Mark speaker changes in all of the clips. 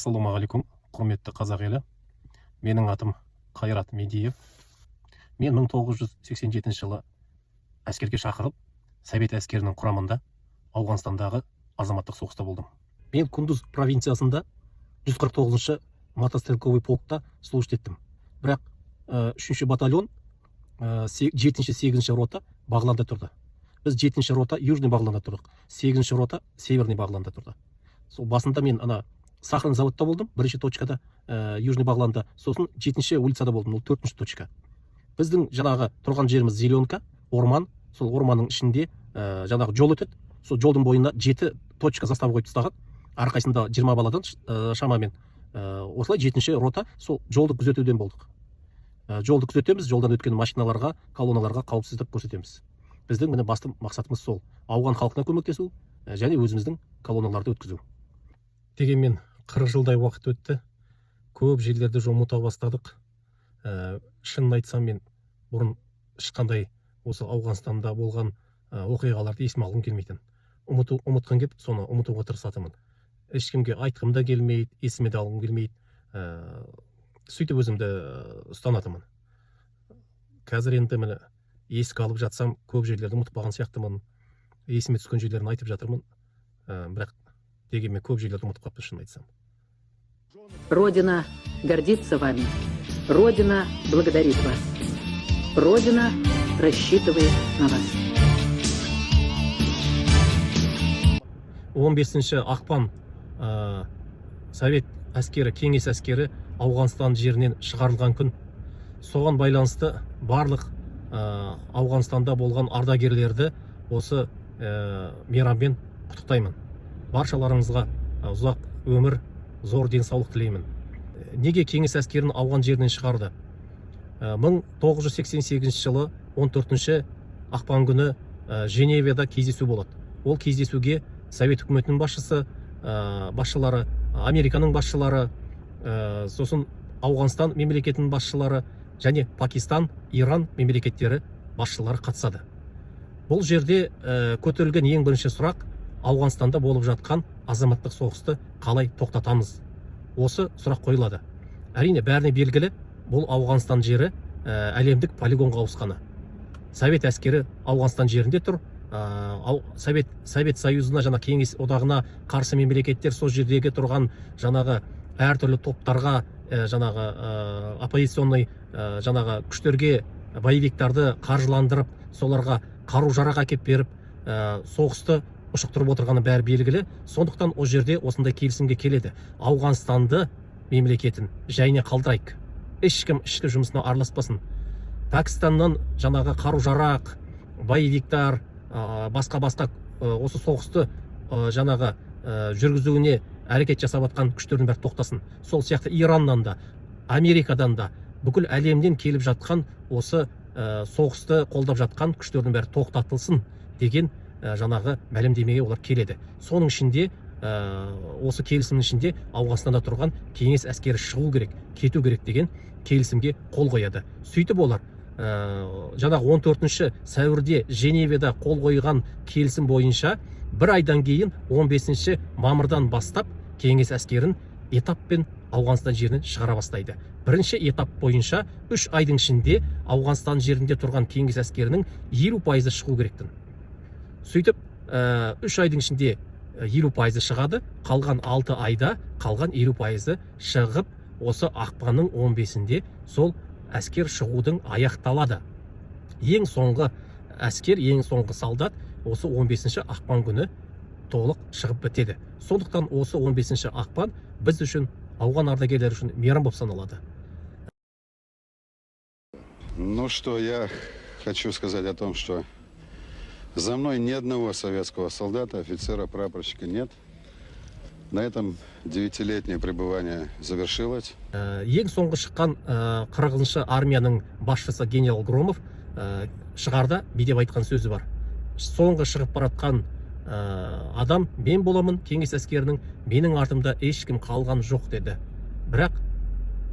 Speaker 1: Ассалаумағалейкум, құрметті қазақ елі! Менің атым Қайрат Медиев. Мен 1987 жылы әскерге шақырып, совет әскерінің құрамында Ауғанстандағы азаматтық соғыста болдым. Мен Кундуз провинциясында 149-шы мотострелковый полкта служить еттім. Бірақ үшінші батальон, жетінші, сегізінші рота Бағланда тұрды. Біз, жетінші рота, Южный Бағланда тұрдық, сегізінші рота Северный Бағланда тұрды. Сол басында мен ана сахарный заводта болдым, бірінші точкада, Южный Бағланда. Сосын жетінші улицада болдым, ол төртінші точка. Біздің жаңағы тұрған жеріміз зеленка, орман. Сол орманның ішінде жаңағы жол өтеді. Сол жолдың бойына жеті точка застава қойып тастаған, әрқайсысында 20 баладан шамамен. Осылай жетінші рота сол жолды күзетуден болдық. Жолды күзетеміз, жолдан өткен машиналарға, колонналарға қауіпсіздік көрсетеміз. Біздің, міне, басты мақсатымыз сол ауған халқына көмектесу және өзіміздің колонналарды өткізу. Дегенмен 40 жылдай уақыт өтті, көп жерлерді ұмыта бастадық. Шынын айтсам, мен бұрын ешқандай осы Ауғанстанда болған оқиғаларды есіме алғым келмейтін. Ұмытқым келіп, соны ұмытуға тырысатынмын. Ешкімге айтқым да келмейді, есіме де алғым келмейді. Сөйтіп өзімді ұстанатынмын. Қазір енді, міне, еске алып жатсам, көп жерлерді ұмытып қалған сияқтымын. Есіме түскен жерлерін айтып жатырмын. Бірақ дегенмен көп жерлерді ұмытып қалыппын, шынын айтсам.
Speaker 2: Родина гордится вами. Родина благодарит вас. Родина рассчитывает на вас.
Speaker 1: 15 ақпан, совет әскері, кеңес әскері Ауғанстан жерінен шығарылған күн. Соған байланысты барлық Ауғанстанда болған ардагерлерді осы мейраммен құттықтаймын. Баршаларыңызға ұзақ өмір, зор денсаулық тілеймін. Неге кеңес әскерін ауған жерінен шығарды? 1988 жылы 14 ақпан күні Женевада кездесу болады. Ол кездесуге совет үкіметінің басшылары, Американың басшылары, сосын Ауғанстан мемлекетінің басшылары және Пакистан, Иран мемлекеттері басшылары қатысады. Бұл жерде көтерілген ең бірінші сұрақ: Ауғанстанда болып жатқан азаматтық соғысты қалай тоқтатамыз? Осы сұрақ қойылады. Әрине, бәріне белгілі, бұл Ауғанстан жері әлемдік полигонға ауысқаны. Совет әскері Ауғанстан жерінде тұр. Совет Союзына жаңа Кеңес Одағына қарсы мемлекеттер сол жердегі тұрған жаңағы әртүрлі топтарға, жаңағы оппозиционный жаңағы күштерге, боевиктарды қаржыландырып, соларға қару жарақ әкеп беріп, соғысты ушықтырып отырғаны бәрі белгілі. Сондықтан ол жерде осындай келісімге келеді: Ауғанстанды мемлекетін жайына қалдырайық, ешкім ішкі жұмысына араласпасын. Пәкістаннан жаңағы қару жарақ, боевиктар, басқа басқа осы соғысты жаңағы жүргізуіне әрекет жасап жатқан күштердің бәрі тоқтасын. Сол сияқты Ираннан да, Америкадан да, бүкіл әлемнен келіп жатқан осы соғысты қолдап жатқан күштердің бәрі тоқтатылсын деген жаңағы мәлімдемеге олар келеді. Соның ішінде, осы келісімнің ішінде Ауғанстанда тұрған кеңес әскері шығу керек, кету керек деген келісімге қол қояды. Сөйтіп олар жаңағы 14 сәуірде Женевада қол қойған келісім бойынша бір айдан кейін, 15 мамырдан бастап кеңес әскерін этаппен Ауғанстан жерінен шығара бастайды. Бірінші этап бойынша 3 айдың ішінде Ауғанстан жерінде тұрған кеңес әскерінің 50%-ы шығу керектін. Сөйтіп 3 айдың ішінде 50%-ы шығады. Қалған 6 айда қалған 50%-ы шығып, осы ақпанның 15-інде сол әскер шығудың аяқталады. Ең соңғы әскер, ең соңғы солдат осы 15 ақпан күні толық шығып бітеді. Сондықтан осы 15 ақпан біз үшін, ауған ардагерлері үшін мейрам болып саналады.
Speaker 3: Ну что, я хочу сказать о том, что за мной ни одного советского солдата, офицера, прапорщика нет. На этом девятилетнее пребывание завершилось.
Speaker 1: Ең соңғы шыққан 40-шы армияның басшысы генерал Громов шығарда бүйтіп айтқан сөзі бар: «Соңғы шығып баратқан адам мен боламын кеңес әскерінің, менің артымда ешкім қалған жоқ», – деді. Бірақ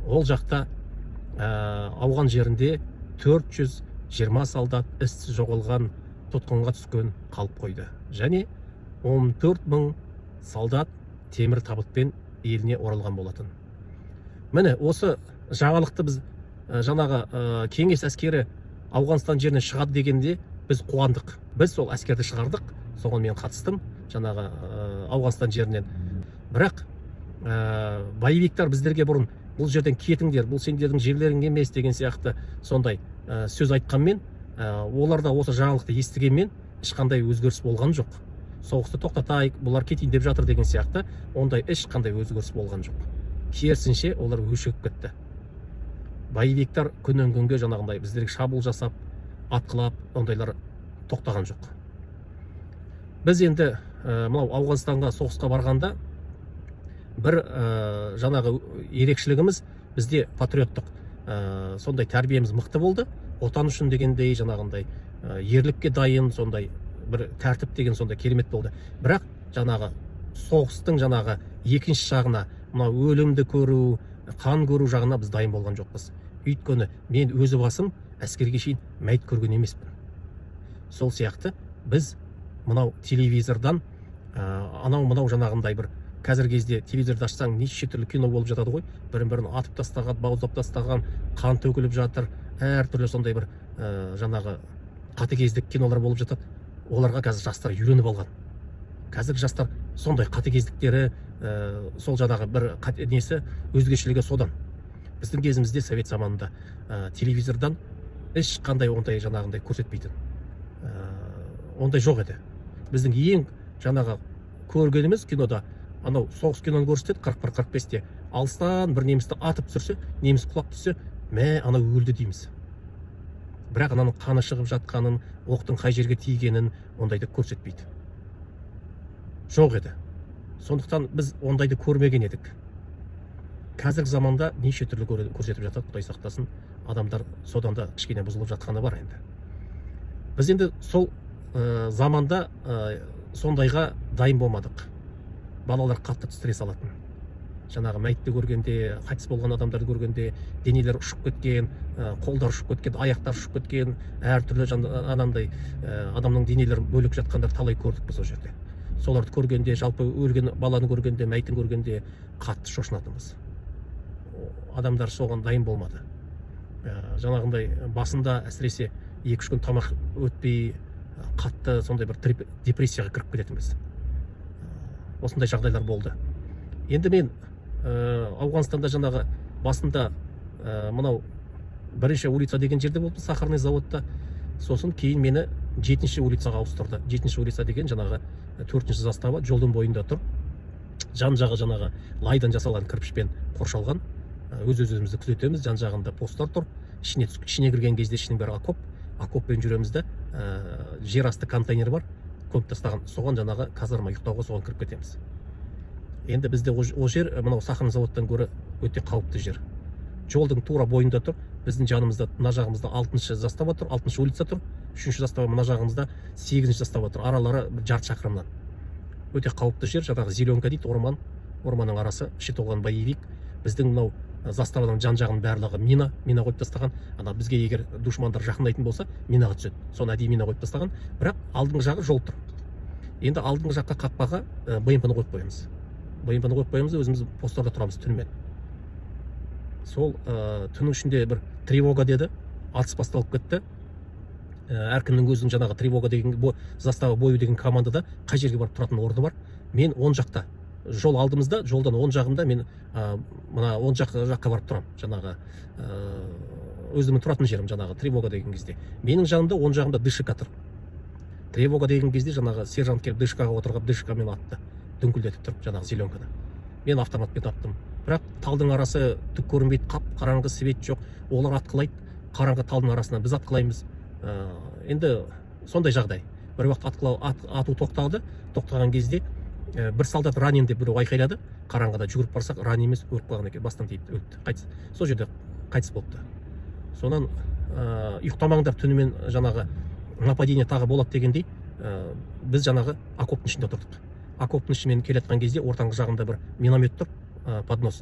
Speaker 1: ол жақта, ауған жерінде 420 солдат ізсіз жоғалған, тұтқынға түскен қалып қойды және 14 мың солдат темір табытпен Еліне оралған болатын. Міне, осы жаңалықты біз жаңағы кеңес әскері Ауғанстан жерінен шығады дегенде, біз қуандық. Біз сол әскерді шығардық, соған мен қатыстым жаңағы Ауғанстан жерінен. Бірақ боевиктар біздерге бұрын «бұл жерден кетіңдер, бұл сендердің жерлерің емес» деген сияқты сондай сөз айтқанмен, олар да осы жаңалықты естігенмен, ешқандай өзгеріс болған жоқ. Соғысты тоқтатайық, бұлар кетейін деп жатыр деген сияқты ондай ешқандай өзгеріс болған жоқ. Керісінше, олар өшігіп кетті. Боевиктар күннен күнге жаңағындай біздерге шабуыл жасап, атқылап, ондайлар тоқтаған жоқ. Біз енді мынау Ауғанстанға соғысқа барғанда бір жаңағы ерекшелігіміз, бізде патриоттық сондай тәрбиеміз мықты болды. Отан үшін дегендей, жаңағындай ерлікке дайын, сондай бір тәртіп деген сондай керемет болды. Бірақ жаңағы соғыстың жаңағы екінші жағына, мынау өлімді көру, қан көру жағына біз дайын болған жоқпыз. Өйткені мен өзі басым әскерге шейін мәйіт көрген емеспін. Сол сияқты біз мынау телевизордан анау мынау жаңағындай бір, қазіргі кезде телевизорды ашсаң, неше түрлі кино болып жатады ғой: бірін бірін атып тастаған, бауыздап тастаған, қан төгіліп жатыр, әртүрлі сондай бір жаңағы қатыгездік кинолар болып жатады. Оларға қазір жастар үйреніп алған. Қазіргі жастар сондай қатыгездіктері сол жаңағы бір несі, өзгешелігі содан. Біздің кезімізде, совет заманында телевизордан ешқандай ондай жаңағындай көрсетпейтін, ондай жоқ еді. Біздің ең жаңағы көргеніміз кинода анау соғыс киноны көрсетеді. 41, 45-те алыстан бір немісті атып түсірсе, неміс құлап түссе, мә, анау өлді дейміз. Бірақ ананың қаны шығып жатқанын, оқтың қай жерге тигенін, ондайды көрсетпейді, жоқ еді. Сондықтан біз ондайды көрмеген едік. Қазіргі заманда неше түрлі көрсетіп жатады, құдай сақтасын, адамдар содан да кішкене бұзылып жатқаны бар. Енді біз енді сол заманда сондайға дайын болмадық. Балалар қатты стресс алатын. Жаңағы мәйітті көргенде, қайтыс болған адамдарды көргенде, денелер ұшып кеткен, қолдар ұшып кеткен, аяқтар ұшып кеткен, әртүрлі анандай адамның денелері бөлек жатқандар талай көрдік біз ол жерде. Соларды көргенде, жалпы өлген баланы көргенде, мәйітін көргенде қатты шошынатынбыз. Адамдар соған дайын болмады. Жаңағындай басында әсіресе 2-3 күн тамақ өтпей, қатты сондай бір депрессияға кіріп кететінбіз. Осындай жағдайлар болды. Енді мен Ауғанстанда жаңағы басында мынау бірінші улица деген жерде болдым, сахарный заводта. Сосын кейін мені жетінші улицаға ауыстырды. Жетінші улица деген жаңағы төртінші застава, жолдың бойында тұр. Жан жағы жаңағы лайдан жасалған кірпішпен қоршалған. Өз өзімізді күзетеміз, жан жағында посттар тұр. Ішіне кірген кезде ішінің бәрі окоп, окоппен жүреміз да, жер асты контейнер бар, көміп тастаған, соған жаңағы казарма, ұйықтауға соған кіріп кетеміз. Енді бізде ол жер мынау сахарный заводтан гөрі өте қауіпті жер. Жолдың тура бойында тұр. Біздің жанымызда, мына жағымызда алтыншы застава тұр, алтыншы улица тұр, үшінші застава, мына жағымызда сегізінші застава тұр. Аралары бір жарты шақырымнан. Өте қауіпті жер. Жаңағы зеленка дейді, орман, орманның арасы, іші толған боевик. Біздің мынау заставаның жан жағының барлығы мина, мина қойып тастаған. Ана бізге егер душмандар жақындайтын болса, минаға түседі, соны әдейі мина қойып тастаған. Бірақ алдыңғы жағы жол тұр. Енді алдыңғы жаққа, қақпаға БМП ны қойып қоямыз. БМП ны қойып қоямыз да, өзіміз посттарда тұрамыз түнімен. Сол түннің ішінде бір тревога деді, атыс басталып кетті. Әркімнің өзінің жаңағы тревога деген, застава бою деген командада қай жерге барып тұратын орны бар. Мен оң жақта, жол алдымызда, жолдан оң жағымда, мен мына оң жаққа барып тұрамын, жаңағы өзімнің тұратын жерім. Жаңағы тревога деген кезде менің жанымда, оң жағымда ДШК тұр. Тревога деген кезде жаңағы сержант келіп ДШК ға отырғып, ДШК мен атты дүңкілдетіп тұрып жаңағы зеленканы. Мен автоматпен аттым. Бірақ талдың арасы, түк көрінбейді, қап қараңғы, свет жоқ. Олар атқылайды, қараңғы талдың арасынан біз атқылаймыз. Енді сондай жағдай. Бір уақыт ату тоқтады. Тоқтаған кезде бір солдат «ранен» деп біреу айқайлады. Қараңғыда жүгіріп барсақ, ранен емес, өліп қалған екен, бастан тиіп өліпті, қайтыс, сол жерде қайтыс болыпты. Сонан ұйықтамаңдар түнімен, жаңағы нападение тағы болады дегендей, біз жаңағы окоптың ішінде отырдық. Окоптың ішімен келе жатқан кезде ортаңғы жағында бір миномет тұр, поднос.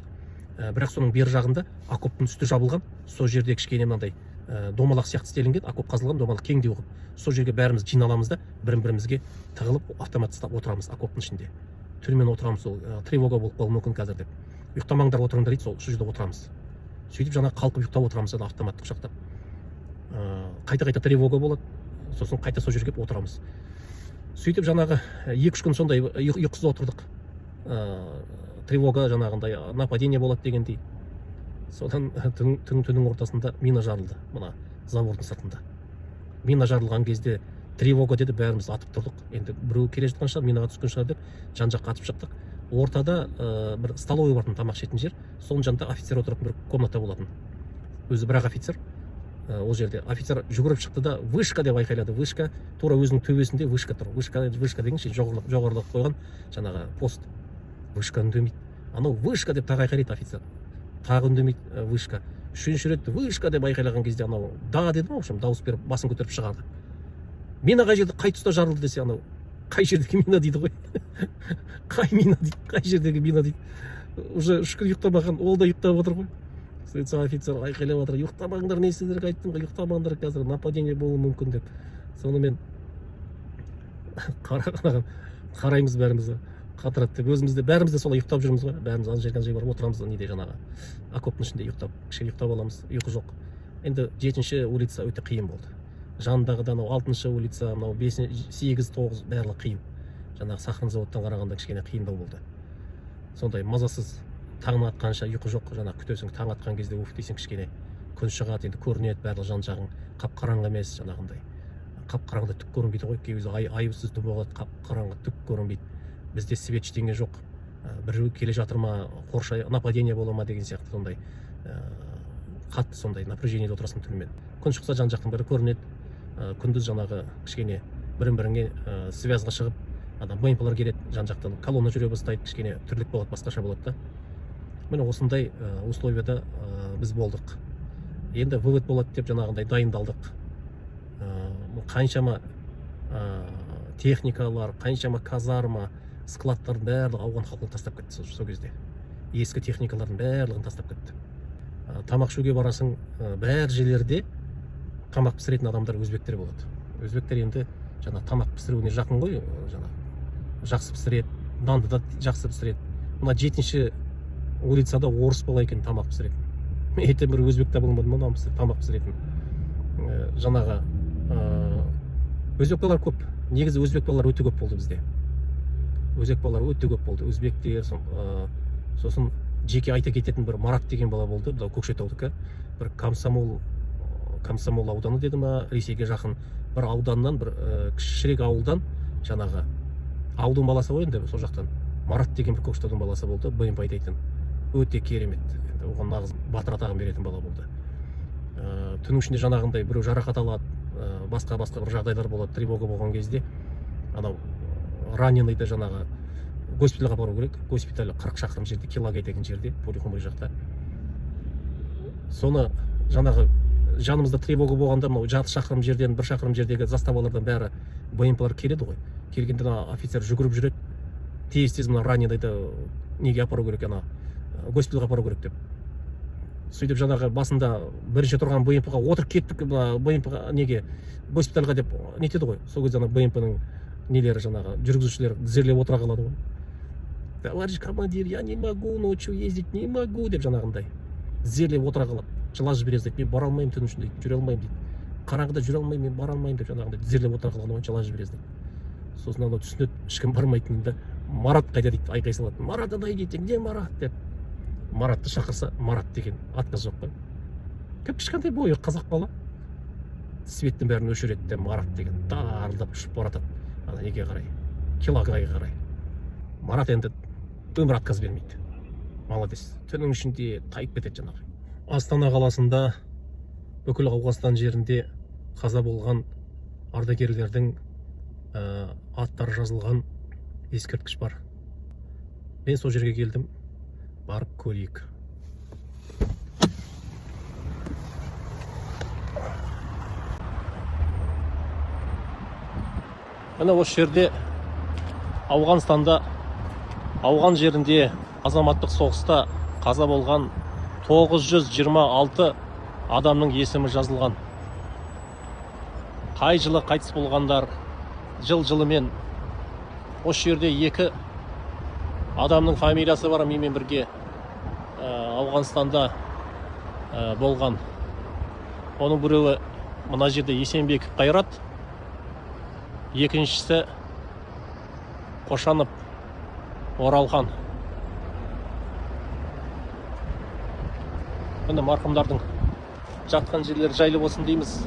Speaker 1: Бірақ соның бер жағында окоптың үсті жабылған. Сол жерде кішкене мынандай домалақ сияқты істелінген, окоп қазылған, домалақ, кеңдеу қылып. Сол жерге бәріміз жиналамыз да, бірін бірімізге тығылып, автомат ұстап отырамыз окоптың ішінде. Түнімен отырамыз сол, тревога болып қалуы мүмкін қазір деп. Ұйықтамаңдар, отырыңдар дейді, сол жерде отырамыз. Сөйтіп жаңағы қалқып ұйықтап отырамыз ана автоматты құшақтап. Қайта қайта тревога болады, сосын қайта сол жерге келіп отырамыз. Сөйтіп жаңағы 2-3 күн сондай ұйқысыз отырдық. Тревога, жаңағындай нападение болады дегендей. Содан түннің ортасында мина жарылды мына забордың сыртында. Мина жарылған кезде тревога деді, бәріміз атып тұрдық. Енді біреу келе жатқан шығар, минаға түскен шығар деп жан жаққа атып шықтық. Ортада бір столовый бар, тамақ ішетін жер. Соның жанында офицер отыратын бір комната болатын. Өзі бір ақ офицер. Ол жерде офицер жүгіріп шықты да, «Вышка» деп айқайлады. Вышка, тура өзінің төбесінде вышка тұр. Вышка, вышка деген ше, жоғарылап қойған жаңағы пост. Вышка үндемейді. Анау «Вышка» деп тағы айқайлайды офицер, тағы үндемейді. Вышка үшінші рет «Вышка» деп айқайлаған кезде анау «Да» деді ма, в общем, дауыс беріп, басын көтеріп шығарды. «Мина қай жерде, қай тұста жарылды?» десе, анау «Қай жердегі мина?» дейді ғой. «Қай мина?» дейді, «Қай жердегі мина?» дейді. Уже 3 күн ұйықтамаған, ол да ұйықтап отыр ғой. Сөйтсе, офицер айқайлап жатыр: «Ұйықтамаңдар, мен сіздерге айттым ғой, ұйықтамаңдар, қазір нападение болуы мүмкін», — деп. Сонымен қараған қараймыз, бәріміз қатырады деп. Өзіміз де, бәріміз де солай ұйықтап жүрміз ғой. Бәріміз ана жерге, ана жерге барып отырамыз неде, жаңағы окоптың ішінде ұйықтап, кішкене ұйықтап аламыз, ұйқы жоқ. Енді жетінші улица өте қиын болды. Жанындағы да анау алтыншы улица, мынау бесінші, сегіз, тоғыз, барлығы қиын. Жаңағы сахарный заводтан қарағанда кішкене қиындау болды. Сондай мазасыз, таң атқанша ұйқы жоқ. Жаңағы күтесің, таң атқан кезде уф дейсің, кішкене күн шығады, енді көрінеді барлығы, жан жағың қап қараңғы емес. Жаңағындай қап қараңғыда түк көрінбейді ғой. Кей кезде ай, айсыз түн болады, қап қараңғы, түк көрінбейді. Бізде свет, ештеңе жоқ. Біреу келе жатыр ма, қоршай, нападение бола ма деген сияқты сондай қатты сондай напряжениеде отырасың түнімен. Күн шықса, жан жақтың бәрі көрінеді. Күндіз жаңағы кішкене бірін біріңе связьға шығып, ана БМПлар келеді, жан жақтан колонна жүре бастайды, кішкене тірлік болады, басқаша болады да. Міне, осындай условияда біз болдық. Енді вывод болады деп жаңағындай дайындалдық. Қаншама техникалар, қаншама казарма, складтардың барлығы ауған халқына тастап кетті. Сол кезде ескі техникалардың барлығын тастап кетті. Тамақ ішуге барасың, бәр жерлерде тамақ пісіретін адамдар өзбектер болады. Өзбектер енді жаңа тамақ пісіруіне жақын ғой, жаңа жақсы пісіреді, нанды да жақсы пісіреді. Мына жетінші улицада орыс бала екен тамақ пісіретін. Мен ертең бір өзбек таба алмадым ба нан тамақ пісіретін. Жаңағы өзбек балалар көп негізі, өзбек балалар өте көп болды бізде. Өзбек балалар өте көп болды, өзбектер. Сосын жеке айта кететін бір Марат деген бала болды, мынау Көкшетаудікі. Бір Комсомол ауданы деді ма, Ресейге жақын бір ауданнан, бір кішірек ауылдан, жаңағы ауылдың баласы ғой енді. Сол жақтан Марат деген бір Көкшетаудың баласы болды, БМП айдайтын, өте керемет. Енді оған нағыз батыр атағын беретін бала болды. Түннің ішінде жаңағындай біреу жарақат алады, басқа басқа бір жағдайлар болады. Тревога болған кезде анау раненыйды жаңағы госпитальға апару керек. Госпиталь 40 шақырым жерде, Келагай деген жерде, Пули-Хумри жақта. Соны жаңағы жанымызда тревога болғанда мынау жарты шақырым жерден, бір шақырым жердегі заставалардан бәрі БМПлар келеді ғой. Келгенде ана офицер жүгіріп жүреді тез тез, мына раненыйды неге апару керек, ана госпитальға апару керек деп. Сөйтіп жаңағы басында бірінші тұрған БМП-ға отырып кеттік, мына БМП-ға, неге, госпитальға деп нетеді ғой. Сол кезде ана БМП-ның нелері, жаңағы жүргізушілер тізерлеп отыра қалады ғой. «Товарищ командир, я не могу ночью ездить, не могу», — деп жаңағындай тізерлеп отыра қалады, жылап жібере жаздайды. «Мен бара алмаймын түн ішінде», — дейді, «жүре алмаймын», — дейді, «қараңғыда жүре алмаймын, мен бара алмаймын», — деп жаңағындай тізерлеп отыра қалған ғой, жылап жібере жаздайды. Сосын анау түсінеді ешкім бармайтынын да. «Марат қайда?» — дейді, айқай салады. «Марат, найдите, где Марат?» — деп. Маратты шақырса, Марат деген отказ жоқ қой. Кіп кішкентай бойы қазақ бала. Светтің бәрін өшіреді де, Марат деген дарылдап ұшып баратады ана неге қарай, Келагайға қарай. Марат енді өмір отказ бермейді, молодец, түннің ішінде тайып кетеді жаңағы. Астана қаласында бүкіл Ауғанстан жерінде қаза болған ардагерлердің аттары жазылған ескерткіш бар. Мен сол жерге келдім, барып көрейік. Міне, осы жерде Ауғанстанда, ауған жерінде азаматтық соғыста қаза болған 926 адамның есімі жазылған. Қай жылы қайтыс болғандар, жыл жылымен. Осы жерде екі Адамның фамилиясы бар менімен бірге Ауғанстанда болған. Оның біреуі мына жерде Есенбеков Қайрат, екіншісі Қошанов Оралхан. Міне, марқұмдардың жатқан жерлері жайлы болсын дейміз.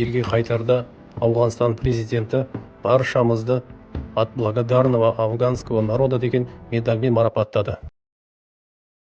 Speaker 1: Елге қайтарда Ауғанстан президенті баршамызды «От благодарного афганского народа» деген медальмен марапаттады.